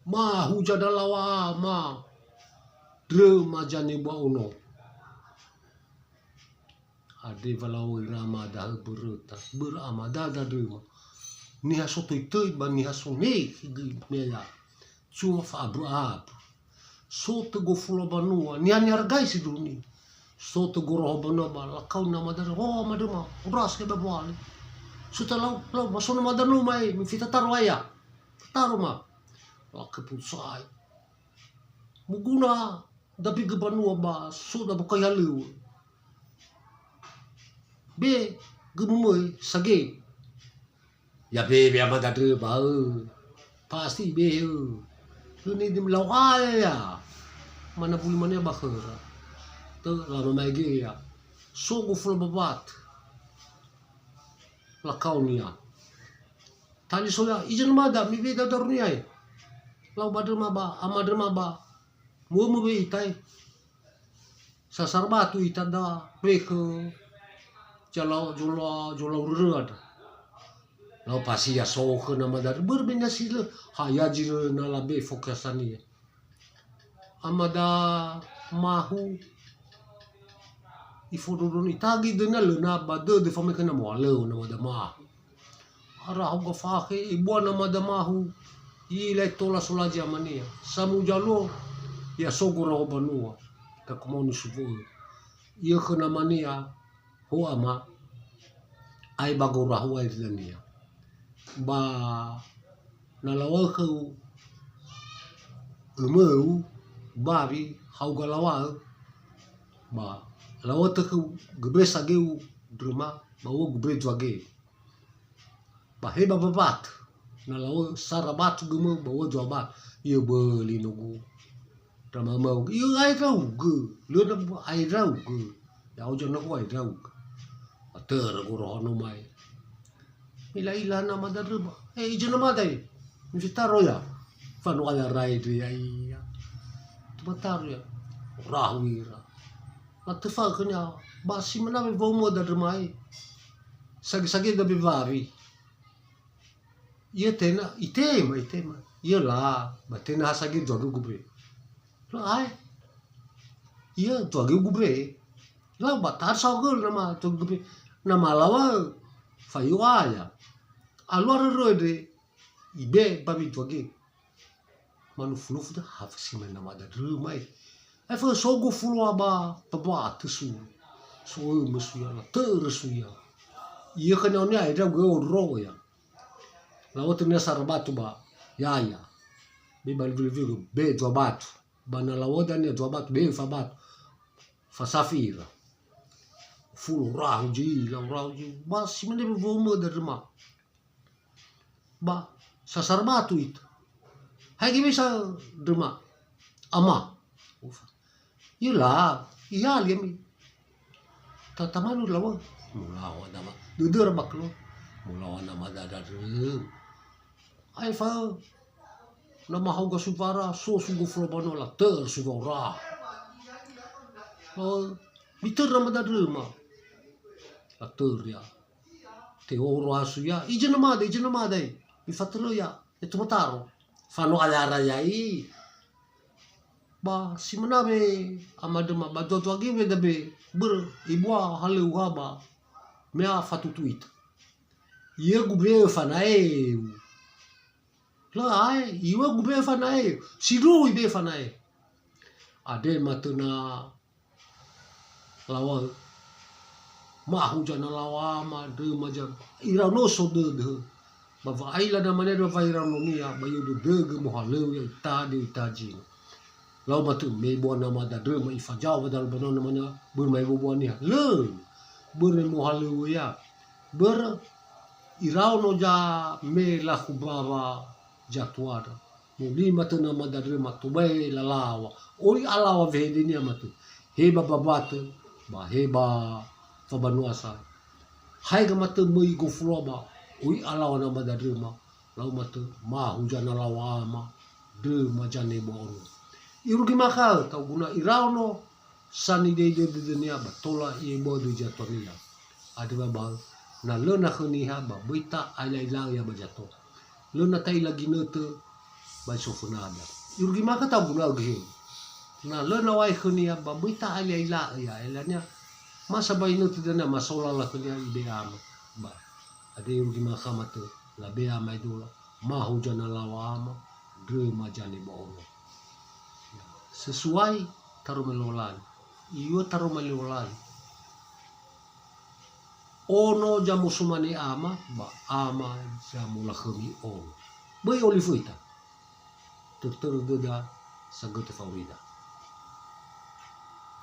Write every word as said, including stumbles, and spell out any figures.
Mahuja dalawa ama, dröma zanebua ono. Andre wa lau ira ama da'ö böröta, börö ama dada dröma. Niha so töi-töi ba niha so nekhe göi mea. Cua fa'abö'abö. So tö gofula banua, niha nihargai sindruhuni. So tö goroho banua ba lakau nama dada, "Oh, ama dröma, oras ke ba boali." So tö lau, lau, ma so nama dada no mai, mi fita taro aya. Taro ma. Lakö putsai. Muguna dabe gö banua ba so da bokai halöŵö. Be gö mumöi sage. Ya be, be ama dada ba, ö. Pasti ibehe, ö. Ini di lau aya. Mana buli mane ba khöra. Tö lama mai ge ya. So gofula ba wat. Lakaunia. Tali so ya, ije nama da, mi be dada runia e. Lau ba dröma ba, ama dröma ba. Mumu be ita e. Sasar batu ita da, wekö. Jala, jola, jola ururö ada. Lau pasi ya so khö nama dada. Börö be na si lö, ha ya zi lö na labe fokasania. Ama da mahu. Ifododoni tagi döna lö na ba dödö famekena moa lö nama da mahu. Ara hauga fakhe, ibua nama da mahu, ilai tola solazi amania. Samuza luo, ya so goraho banua. Kakumoni subu'ö. Ia khö namania, ho ama, ai ba goraho ai dania. Ba na lawa'ö khöu, ömöu, bawi, hauga lawa'ö, ba lawa'ö tö khöu, göbre sageu dröma, ba ua göbre dua ge. Ba he ba babat. Na lau sara batu gömö ba ua dua bat. Ia böli nogu. Drama mau. Ia ai raugö. Lö na ai raugö. Ya oja na ai raugö. Atörö gorohono mai. Mila ila nama dada dröma. Eh, ije nama dai. Mifitaro ya. Fano ala rai dri ya iya. Tumataro ya. Rahu ira. Latöfa khönia. Ba si mana be wa'ö dada dröma e. Sage-sage da be wawi. Ia tena, itema, itema. Ia la, ba tena ha sage dua geu gubre. La ae. Ia dua geu gubre. La ba tar sa geu nama dua geu gubre. Nama lawa fayo aya. Alua rörö de ibe ba mi dua geu. Manufu-nufu da ha fasi mai nama dada dröma e. Ae fa so gofulu aba paba tesu. So ömö suya la töre suya. Ia khönia onia ae drau geu ro ya. Lawa'ö tönia sara batu ba yaya. Be ba lewe-lewe be dua batu. Ba na lawa'ö dania dua batu, be fa batu. Fa safira. Fulo rahu ji, lau rahu ji. Ba si mane be womö dada dröma. Ba sasara batu ita. Haigi bisa dröma. Ama. Ufa. Ila, iya liami. Tatamanu lawa. Mulawa nama. Dödöra baklo. Mulawa nama dada dröm. Ai fa. Nama hauga suvara, so sugo fulo banola, tör sugo ra. Oh, bitör nama dada dröma. La tör ya. Te'oro asu ya, ije namada, ije namada e. Mifatörö ya, e tumataro. Fano alara ya'i. Ba si mana we ama dröma ba dua-dua geu we dabe börö ibua halöŵö ha ba mea fatutu ita. Ia gubre'ö fanaeu. Lö ae, iwa gubre'ö fanaeu. Sindruhu ibe fanaeu. Ade matöna Lawa, mahu zana lawa ama, dröma zana. Iraono so dödö. Ba wa'aila namane ba wa'iraononia, ba yödödögö mohalöŵö ya ita de ita zino. Lau matö me bua namada dröma ifajao ba dalu banua namania, börö mai bua niha. Lö, börö mohalöŵö ya. Börö iraono za me lakhu bawa zatuada. Muli matö namada dröma tobai lalawa. Oi alawa wehedenia matö. He ba babatö, ba he ba fabanua sa. Haega matö möi gofulua ba. Oi alawa namada dröma. Lau matö mahu zana lawa ama. Dröma zane bua ono. Irugi maka, tau guna iraono. Sanidei dödönia ba tola ie bödö zatuania. Ade ba ba, na lö na khö niha ba böi ta aila-ila'ö ya ba zato. Lö na ta'ila ginötö, ba isofönada. Irugi maka taguna'ö gehe'ö. Na lö nawai khönia, ba böi ta'aila-ila'ö ia, elania. Masa ba inötö dania, ma solala khönia ibe'e ama. Ba, ade irugi maka matö, labe'e ama idola, ma hujan lawa ama, dröma jane ba ono. Sesuai taroma Lowalangi. Iŵa'ö taroma Lowalangi. Ono zamosumane ama, ba ama zamolakhömi ono. Böi olifu ita. Törö-törö döda sagötö fa'aurida.